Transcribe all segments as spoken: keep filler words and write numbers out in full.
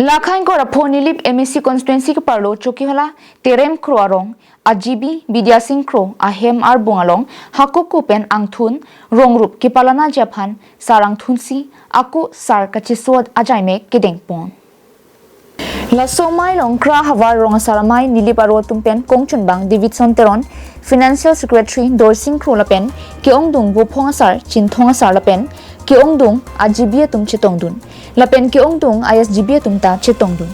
Lakhang Korapho Nilip M A C constituency keparlo Chokihola Terem Kro arong a G B Bidya Sing Kro ahem arbung along hako ko pen angthun rongrup kepalanaji aphan sar angthunsi ako sar kacheso ajaimek kedengpon. Laso amei along Kra Havar Rong Asar Amei Nilip Aro atum pen kongchunbang Davidson Teron, Financial Secretary Dorsing Kro lapen ke-ongdung Vophong Asar, Chinthong Asar lapen ke-ongdung a G B atum chetongdun. Lapen ke-ongdung I S G B atum ta chetongdun.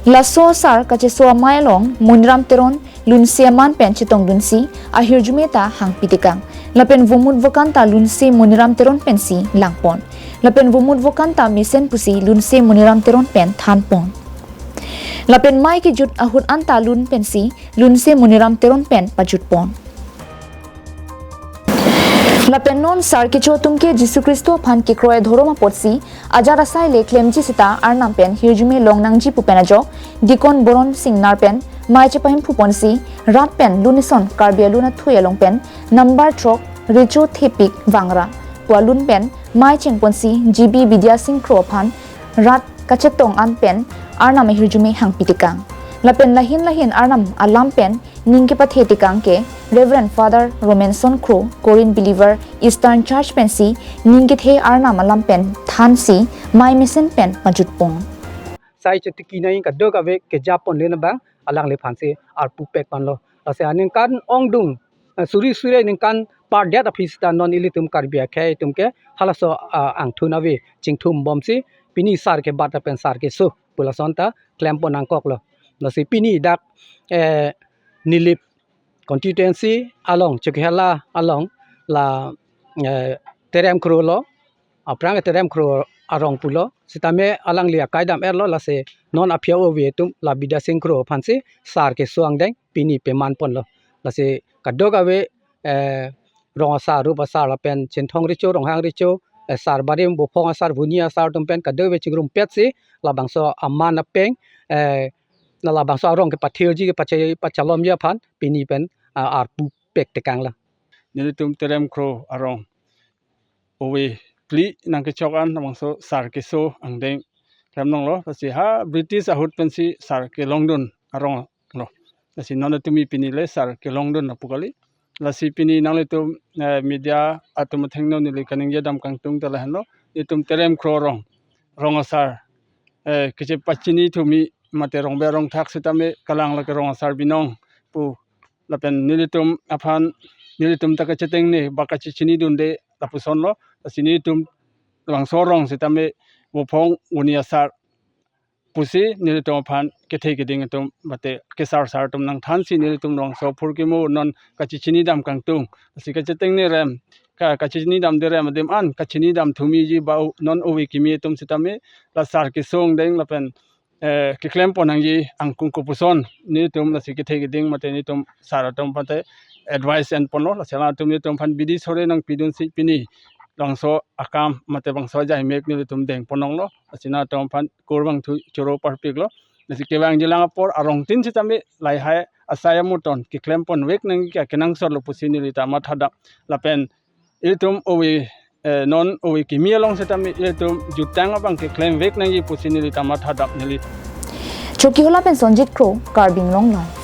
Laso asar kacheso amei along Moniram Teron lunse aman pen chetongdunsi ahirjume ta hangpitekang. Lapen vomut vokan ta lunse Moniram Teron pensi langpon. Lapen vomut vokan ta mesen pusi lunse Moniram Teron pen thanpon. Lapen mei kejut ahut anta lun pensi lunse Moniram Teron pen pajutpon. Lapen non sar kecho atum ke Jisu Khristo aphan kekroi dhorom apotsi ajat asai le klemji seta Arnam pen hirjume longnangji pu pen ajok Dikon Boron Singnar pen mei chepahemphuponsi rat pen lun ison Karbi alun athui along pen number throk Recho Thepik Vangra pu alun pen mei chengponsi G B Bidya Sing Kro aphan rat kachetong an pen Arnam ahirjume hangpitekang. Lapen lahin lahin Arnam alam pen ning kepathetekang ke Reverend Father Romanson Kro, Corinth Believer Eastern Church pensi ning kethe Arnam alam pen thansi mei mesen pen pajutpon. Sai chetiki nai kadokave kejapponle abang alangliphansi arpu pekponlo. Lasi aningkan ongdung, eh, suri suri ningkan pardet aphi seta non ilitum Karbi akhei atum ke halaso, ah, angthun ave chingthumbomsi pini sar kebat lapen sar keso pu lason ta klempon nangkoklo. Lasi pini dak, eh, Nilip constituency along, Chokihola along la, eh, Terem Kro lo, aphrang Terem Kro arong pulo, sitame alangli akai dam-etlo, lasi non aphi ove atum la Bidya Sing Kro aphansi sar keso angdeng pini pemanponlo. Lasi kadokave, eh, rong asar, rup asar lapen Chinthong Recho, Ronghang Recho, eh, sar barim, Vophong Asar, Vuni Asar atum pen kadokave chingrumpetsi labangso aman apeng, eh, na labangso arong kepathirji kepache-, pachalomji aphan pini pen, ah, arpu pektekanglo. Nelitum Terem Kro arong ove phli nangkechok an labangso sar keso angdeng klemlonglo. Lasi ha British ahut pensi sar kelongdun arong lo. Lasi non tumi pini le sar kelongdun lapu kali. Lasi pini nanglitum, eh, media atum athengno neli kaningje dam kangtung ta lahenlo. Nelitum Terem Kro arong, rong asar, eh, kechepachini thumi mate rongbe rongthak sitame kalang lake rong asar binong pu lapen nelitum aphan nelitum ta kachetengne ba kachechinidunde lapusonlo. Lasi nelitum labangso arong sitame Vophong Vuni Asar pusi nelitum aphan kethe keding atum mate kesar sar atum nangthansi nelitum labangso phurkimo non kachechini dam kangtung. Lasi kachetengne rem, ka, kachechini damde rem adim an kachini dam thumiji ba u-, non ove kimi atum sitame la sar keso angdeng lapen, eh, keklempon nangji angkung kopuson nelitum lasi kethe keding mate nelitum sar atum aphan te advice enponlo. Lasi latum nelitum aphan bidi sore nangpidunsi pini labangso akam mate labangso ajaimek nelitum dengponlonglo. Lasi latum aphan kurvangthu choro parpiklo. Lasi kevangjilang apor arongtin sitame lahai asai amuton keklemponvek nangji ke kenangsotlo pusi neli ta mathadam. Lapen ilitum ove, eh, non ove kimi along sitame ilitum jutang abang keklemvek nangji pusi neli ta mathadam neli. Chokihola pen Sonjit Kro, Karbi Anglong Live.